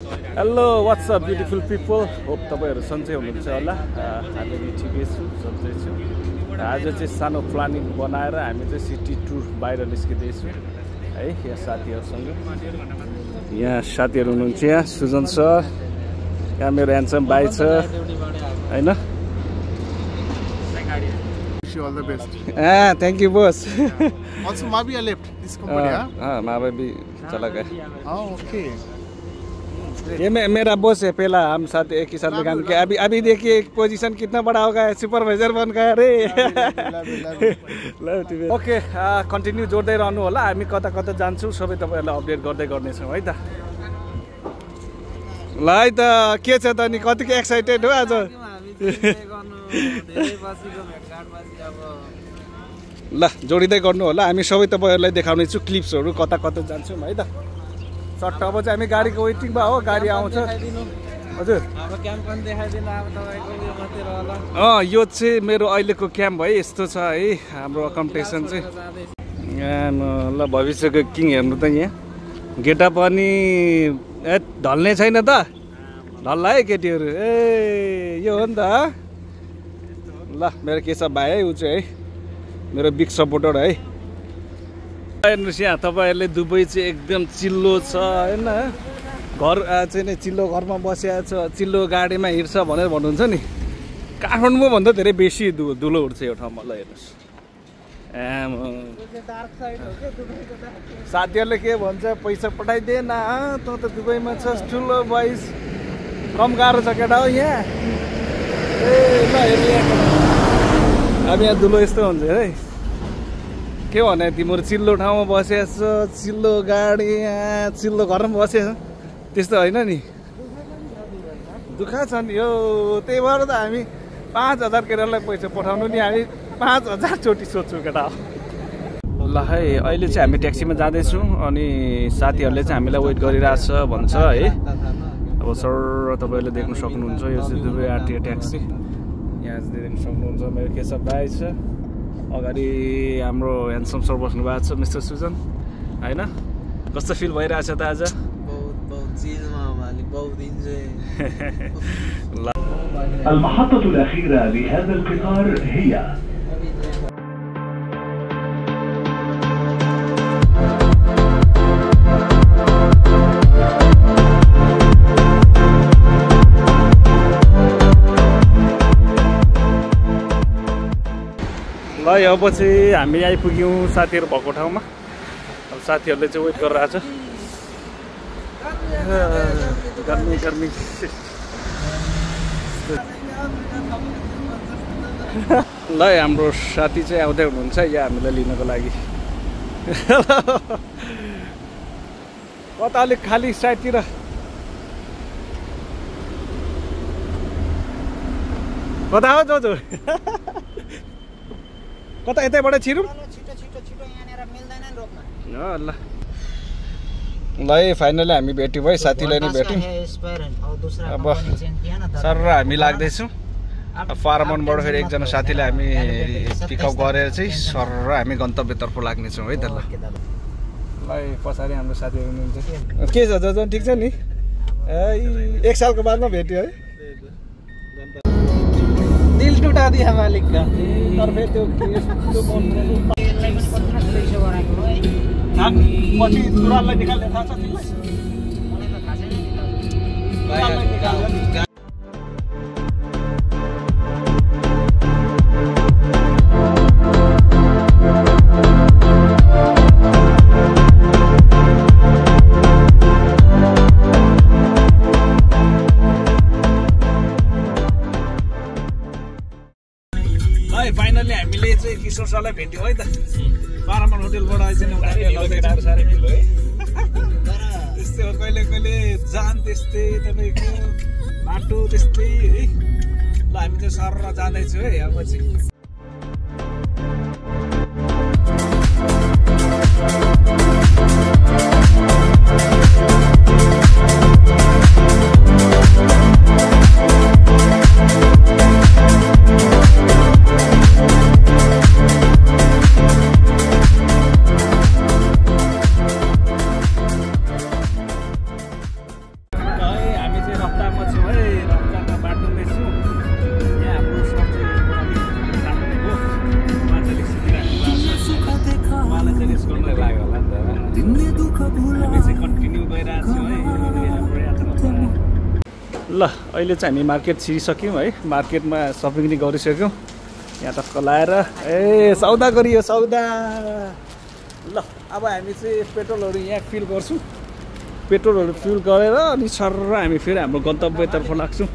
Hello what's up beautiful people hope तपाईहरु सन्चै हुनुहुन्छ होला हामी ठिकै छु सन्चै छु आज चाहिँ सानो प्लानिङ बनाएर हामी चाहिँ सिटी टुर बाहिर निस्किदै छु है यहाँ साथीहरुसँग यहाँ साथीहरु हुनुहुन्छ यहाँ सुजन सर यहाँ मेरो ह्यान्डसम भाइ छ हैन Wish you all the best. Thank you boss. Also Mabia left this company, Mabia भी चला गया. Okay. ये मेरा बॉस है पहला हम साथ एक ही साथ में काम किया अभी देखिए पोजीशन कितना बड़ा होगा सुपरवाइजर बन गया रे ओके कन्टिन्यू जोड्दै रहनु होला हामी कता कता जान्छौं सबै तपाईहरुलाई अपडेट गर्दै गर्नेछौं है त ल है त के छ त नि कतिको एक्साइटेड हो आज ल जोडिदै गर्नु होला हामी सबै तपाईहरुलाई देखाउने छु क्लिप्सहरु कता कता जान्छौं है त सट्ट अब चाहिँ हामी गाडीको वेटिङमा हो गाडी आउँछ हजुर अब क्याम्प पनि देखाइदिनु अब तपाईको यो माथि रहला यो चाहिँ मेरो अहिलेको क्याम्प है यस्तो छ है हाम्रो अकम्पिटिसन चाहिँ यहाँ ल भविष्यको किङ हेर्नु त यहाँ गेटअप पनि ढल्ने छैन त ढल्ला है केटीहरु ए यो हो नि त ल मेरो केशव भाइ है उ चाहिँ है मेरो बिग सपोर्टर है हेर्नुस् यहाँ तपाईहरुले दुबई चाहिँ एकदम चिल्लो छ हैन घर चाहिँ नि चिल्लो घरमा बसेको छ चिल्लो गाडीमा हिँड्छ भनेर भन्नुहुन्छ नि काठमाडौँमा भन्दा धेरै बेसी धुलो उड्छ यो ठाउँमा ल हेर्नुस् साथीहरुले के भन्छ पैसा पठाइदे न त दुबईमा छस् ठुलो बॉइज कम गाह्रो छ केटा हो यहाँ ए ल हेर्नु अब यहाँ धुलो यस्तो हुन्छ है के भने तिम्रो चिल्लो ठाउँमा बसेछ चिल्लो गाडी चिल्लो घरमा बसेछ त्यस्तो होइन नि दुःख छ नि यो त्यही भएर त हामी 5000 केटालाई पैसा पठाउनु नि हामी 5000 चोटि सोध्छौँ केटा ल है अहिले चाहिँ हामी ट्याक्सीमा जाँदैछौँ अनि साथीहरूले चाहिँ हामीलाई वेट गरिरहेछ भन्छ है अब सर तपाईँहरूले देख्न सक्नुहुन्छ यो चाहिँ दुबई आरटीए ट्याक्सी यहाँ चाहिँ देख्न सक्नुहुन्छ मेरो केशव भाइ छ अगाडि हाम्रो ह्यान्डसम सर बस्नु भएको छ मिस्टर सुजन हैन कस्तो फिल भइरहेछ त आज बहुत चीजमा वाली बहुत इन्जॉय المحطة الأخيرة لهذا القطار هي ल अब चाहिँ हामी आइपुग्यौँ साथीहरु भएको ठाउँमा अब साथीहरुले चाहिँ वेट गरिरहेछ गर्मी गर्मी ल हाम्रो साथी चाहिँ आउँदै हुनुहुन्छ यहाँ हामीलाई लिनको लागि कता अलिक खाली साइडतिर कता हो जोजो कता यतैबाट छिरौँ ल ल फाइनली हामी भेट्यौँ है साथीलाई नै भेट्यौँ अब सर र हामी लाग्दैछौँ फार्मनबाट फेरि एकजना साथीलाई हामी पिकअप गरेर चाहिँ सर र हामी गन्तव्यतर्फ लाग्नेछौँ है त ल पछाडि हाम्रो साथीहरू हुनुहुन्छ के छ जजन ठिक छ नि एक सालको बादमा भेट्यो है दिल टुटा दिया मालिक का तर फेरि त्यो पछि दुराललाई निकाल्ने थाहा छ तिमीलाई फाइनली हामीले चाहिँ किशोर सरलाई भेट्यौँ है त पारामान होटेलबाट साह्रै मिलो है त्यस्तै हो कहिले कहिले जान त्यस्तै तपाईँको बाटो त्यस्तै है ल हामी चाहिँ सर र जाँदैछौँ है अब चाहिँ छौँ है रफ्तारमा बाटोमा यहाँ हाम्रो सर्च हो मान्छेले सिकिराख्नु भएको छ उहाँलाई चाहिँ रेस्ट गर्नै लाग्यो होला नि त हामी चाहिँ कन्टिन्यू गइरहेको छौँ है हाम्रो यात्रा ल अहिले चाहिँ हामी मार्केट छिरिसक्यौँ है मार्केटमा सपिङ पनि गरिसक्यौँ यहाँ टक्क लाएर ए सौदा गरियो सौदा ल अब हामी चाहिँ पेट्रोलहरू यहाँ फिल गर्छौँ पेट्रोलहरू फिल गरेर अनि सर्र हामी फेरि हाम्रो गन्तव्यतर्फ लाग्छौँ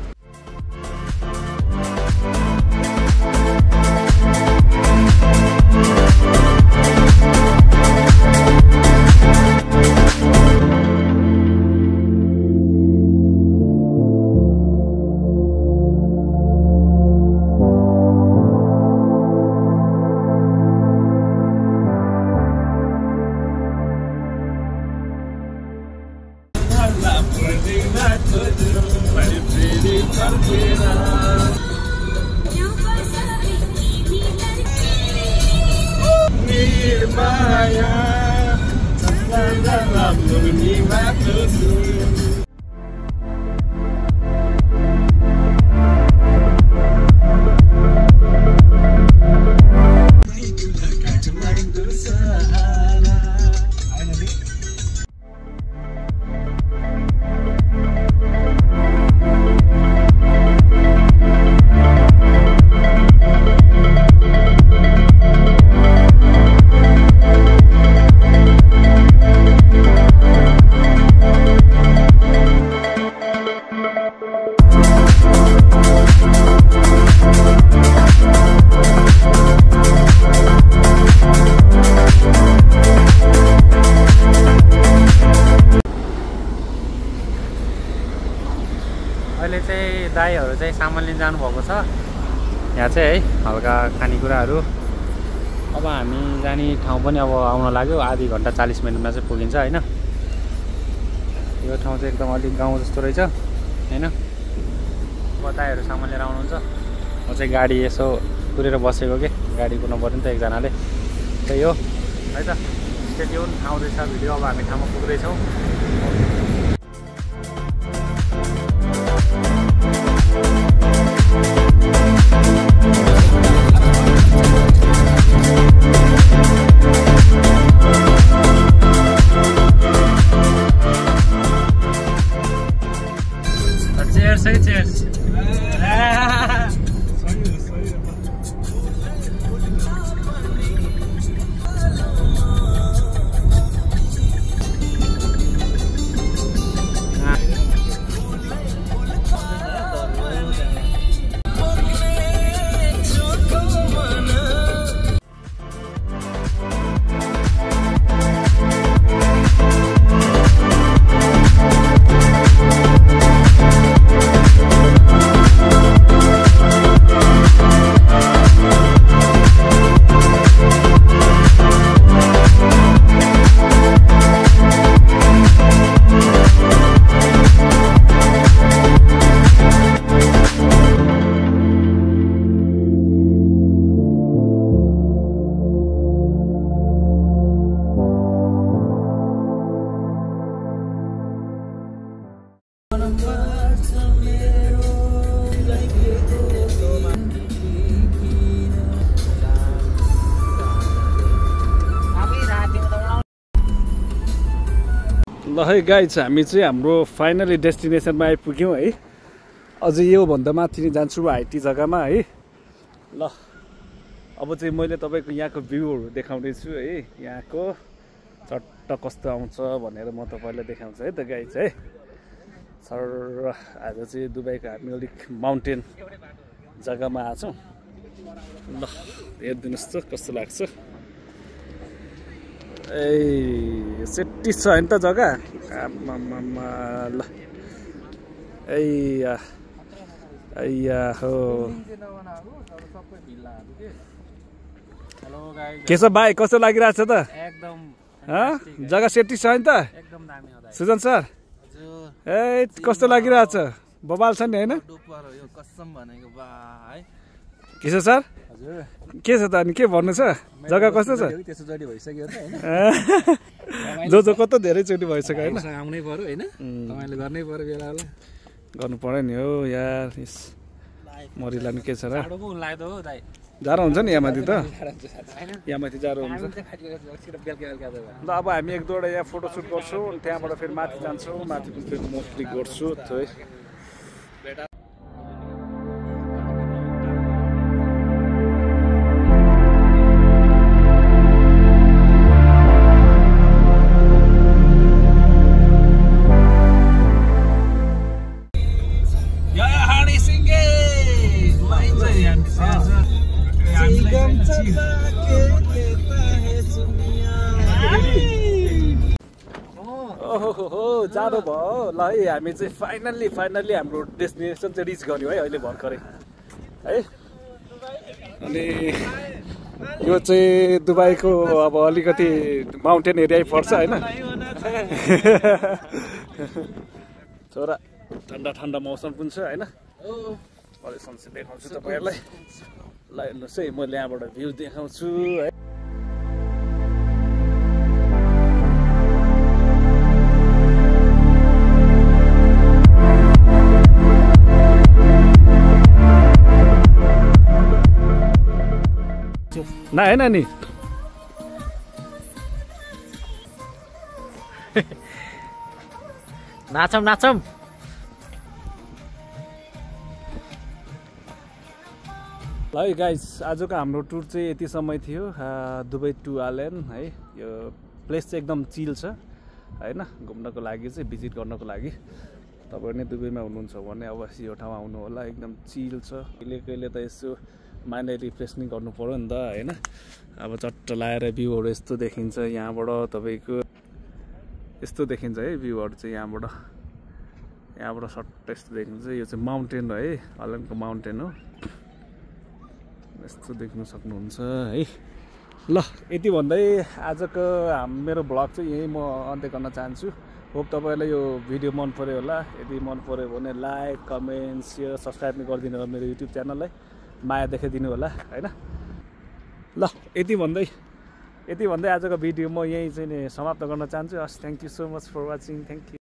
अहिले चाहिँ दाइहरू चाहिँ सामान लिन जानुभएको छ यहाँ चाहिँ है हल्का खानेकुराहरू अब हामी जाने ठाउँ पनि अब आउन लाग्यो आधी घन्टा 40 मिनटमा चाहिँ पुगिन्छ हैन यो ठाउँ चाहिँ एकदम अलिक गाउँ जस्तो रहेछ हैन अब दाइहरू सामान लिएर आउनुहुन्छ म चाहिँ गाडी यसो कुरेर बसेको के गाडी कुर्नु पर्यो नि त एकजनाले त्यही हो है त स्टे ट्युन आउँदैछ भिडियो अब हामी ठाउँमा पुग्दैछौँ Cheers. ल है गाइज हामी चाहिँ हाम्रो फाइनली डेस्टिनेसनमा आइपुग्यौँ है अझै योभन्दा माथि नै जान्छु हाइटी जग्गामा है ल अब चाहिँ मैले तपाईँको यहाँको भ्यूहरू देखाउँदैछु है यहाँको चट्ट कस्तो आउँछ भनेर म तपाईँलाई देखाउँछु है त गाइज है सर आज चाहिँ दुबईको हामी अलिक माउन्टेन जग्गामा आछौँ ल हेरिदिनुहोस् त कस्तो लाग्छ ए सेट्टी छ नि त जग्गा ल हो के छ भाइ कस्तो लागिरहेछ त एकदम जग्गा सेट्टी छ नि त एकदम दामी हो दाइ सुजन सर ए कस्तो लागिरहेछ बबाल छ नि हैन कसम भनेको बा है के छ सर के छ त अनि के भन्नु छ जग्गा कस्तो छ त्यसोचोटि भइसक्यो त हैन जो कस्तो धेरैचोटि भइसक्यो हैन आउनै पर्यो हैन तपाईले गर्नै पर्यो बेला होला गर्नु पर्यो नि हो यार इस मरिलानु के छ र जाडोको लाग्दो हो दाइ जाडो हुन्छ नि यहाँ माथि त यहाँ माथि जाडो हुन्छ ल अब हामी एक दुईवटा यहाँ फोटोसुट गर्छौँ अनि त्यहाँबाट फेरि माथि जान्छौँ माथि फेरि मोस्टली गर्छु है ओहो जाडो भयो ल है हामी चाहिँ फाइनल्ली हाम्रो डेस्टिनेसन चाहिँ रिच गर्यौँ है अहिले भर्खरै है अनि यो चाहिँ दुबईको अब अलिकति माउन्टेन एरिया पर्छ होइन छोरा ठन्डा मौसम पनि छ होइन अहिले सनसेट देखाउँछु तपाईँहरूलाई ल हेर्नुहोस् है मैले यहाँबाट भ्यू देखाउँछु है ना है नानी नाचम ल है गाइस आजको हाम्रो टुर चाहिँ यतिसम्म थियो दुबई टु आइल्यान्ड है यो प्लेस चाहिँ एकदम चिल छ होइन घुम्नको लागि चाहिँ भिजिट गर्नको लागि तपाईहरु नै दुबईमा हुनुहुन्छ भने अवश्य यो ठाउँमा आउनु होला एकदम चिल छ कहिले त यसो माइन्ड रिफ्रेसिङ गर्नु पर्यो नि त हैन अब चट्ट लाएर भ्यूहरु यस्तो देखिन्छ यहाँबाट तपाईको यस्तो देखिन्छ है भ्यूहरु चाहिँ यहाँबाट सट्ट यस्तो देखिन्छ यो चाहिँ माउन्टेन हो है आइल्यान्डको माउन्टेन हो यस्तो देख्न सक्नुहुन्छ है ल यति भन्दै आजको मेरो भ्लग चाहिँ यही म अन्त्य गर्न चाहन्छु होप तपाईहरुलाई यो भिडियो मन पर्यो होला यदि मन पर्यो भने लाइक कमेन्ट शेयर सब्स्क्राइब पनि गरिदिनु होला मेरो युट्युब च्यानललाई माया देखाइदिनु होला हैन ल यति भन्दै आजको भिडियो म यही चाहिँ समाप्त गर्न चाहन्छु thank you so much for watching thank you